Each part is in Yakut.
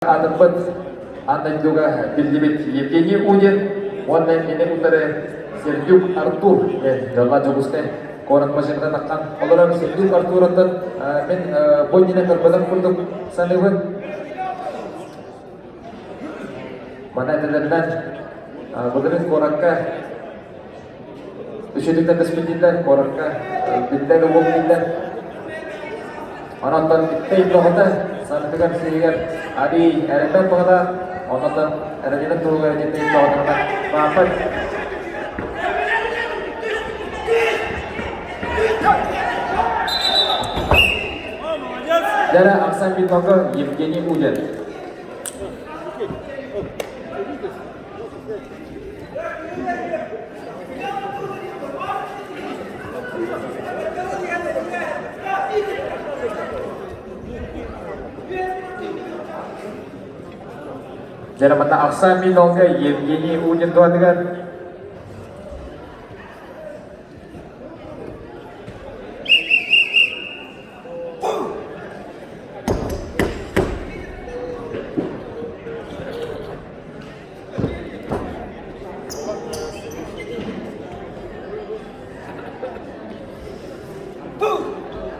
Аатырбыт аан дойдуга биллибит Евгений Удин уонна кини утары Сердюк Артур диэн дьоллоох Дьокуускай куорат машината таххан олорор Сердюк Артураттан мин бу иннинэ көрбөтөх курдук саныыбын. Манна этэлэринэн былырыын куоракка үчүгүтэ түспүтүллэр куоракка биллэр уол биллэр. Онон икки бөҕөтө санатыгар сиригэр арий эрэнбэт баҕата, онон эрэнибэт туһугар итинник бөҕөтүнэн бааппат. Дьэрэ Оксан Битонго Евгений Удин. Дьэ, манна ахсаан миллионга Евгений Удин туһатыгар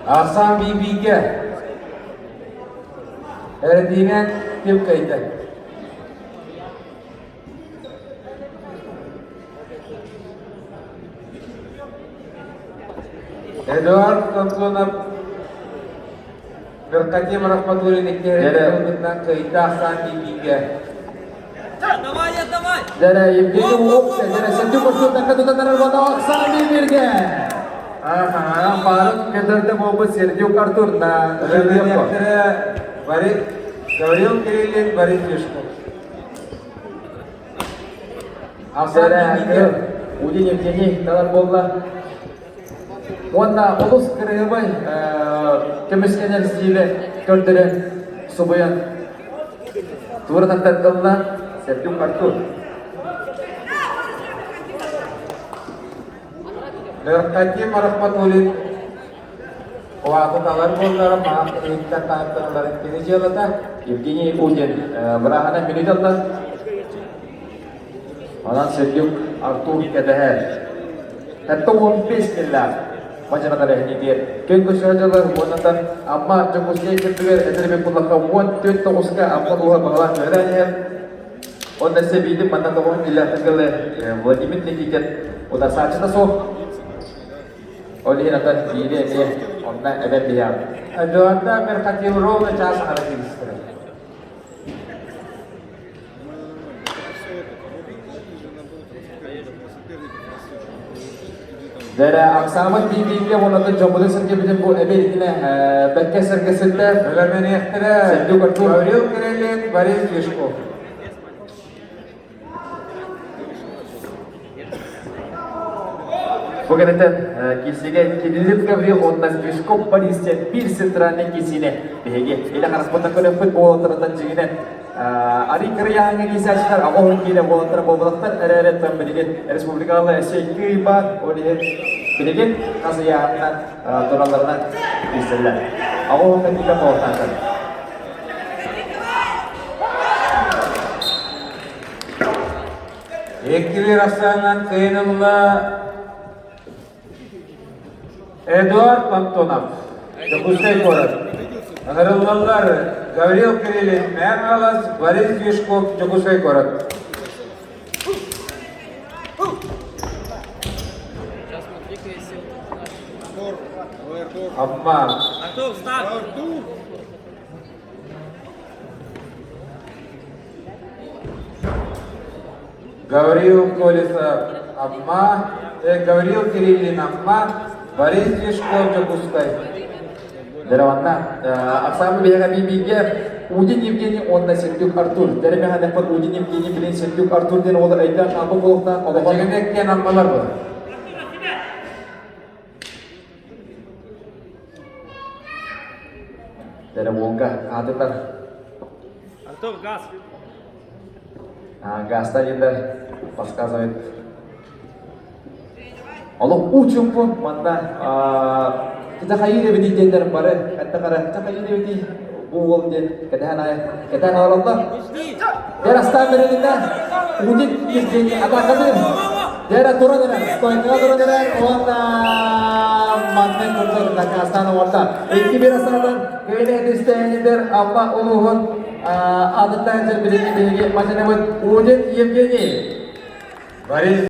Арсан Бибигэ эрэтиинэн ким кыайда? Эдуард Антонов Веркадим Рахматуллин иккиһин кыайда Арсан Бибигэ. Давай, давай! Дьэ, Евгений Уопса, дьэ, Сердюк Артурданка тутанар Иванов Оксана Бибирге. Аха, баарын көтөрдө буолбут Сердюк Артур на Борис Гаврил Кириллин, Борис Юшков. Арсен Удин Евгений талар буолла. Уонна олус кырыһыбай көмүскэнэр стиле көрдөрөн субуйан тура таттарылла Сердюк Артур. Нуркадим Рахматуллин Улаатан алар буоллара маах ыйыттан таһыттараларын кини дьыалата. Евгений Удин бырааһынан мүнүүт алла. Онон Сердюк Артур кэтэһэр. Хэтта 15 киллээх мадьынатар эһинитиэр. Күн көсөөдөлөр уоннатан Амма Дьокуускай кырдыгар этэрбит буллахха 14 тоҕуска Амма улууһа баҕалаах көһөрөн иһэр. Онно сэбиитин манна тоҕуһун киллээх тыгылы Владимир Никитин утарсааччыта суох. Ол иһин ата биири эмиэ онно эбэн биһиэҕин. Эдуарда Меркатил ровно час аҥара кииристэрэ. Дэрэ Оксана Бибигэ уонна дьоммутун сэргэбитин бу эбиитинэ бэккэ сэргэситтэ. Бэлэмниэхтэрэ Сердюк Артур. Гаврил Кириллин, Борис Юшков. Бу кэнниттэн киирсиигэ Кириллин Гаврил уонна Юшков Борис диэн биир центральнай киирсиини биһиги илэ харахпытынан көрөппүт буолаттарыттан дьиҥинэн Арий кырыйааһыҥҥа киирсээччилэр аҕа киилэ буолаттара буолбатахтар эрээри билигин республикаҕа өссө икки ый баар, ол иһин билигин хас ыйааһынынан туралларынан киирсэллэр. Аҕа уһуҥҥа тиийбэт буолуохтаахтар. Иккилии ахсаанынан кыайан ылла Эдуард Антонов, Дьокуускай куорат. Ыҥырыллаллар Гаврил Кириллин, Мэҥэ Хаҥалас, Борис Юшков, Дьокуускай куорат. Амма. Артур, старт! Гаврил Колесов, Амма, Гаврил Кириллин, Амма, Борис Юшков, Дьокуускай. Дьэ, Оксана биһиэхэ бииргэ Удин Евгений уонна Сердюк Артур. Дьэ, Удин Евгений билин Сердюк Артур диэн уолу өйдөөн хаалбыт буолуохтаах олоҕор. Дьиҥинэ аммалар буолар. Дьэ, уолга аатырдар. Артур, газ. Газта дииллэр подсказывает. Олох уу чуумпу манна Тахайыы эбитий диэннэр бары хатта хара Тахайыы эбитий. Бу уол диэн кэтэһэн аайы кэтээн олороллор. Дьэ астаан бэрилиннэ. Удин Евгений атаакалыыр. Дьэ туран эрэр, стойкаҕа туран эрэр уонна маннык курдук дакаастаан оҥордо. 2-1 астаатан кыайыы түстээһинигэр Амма улууһун аатыттан билиҥҥи биһиги мадьыныбыт Удин Евгений. Борис.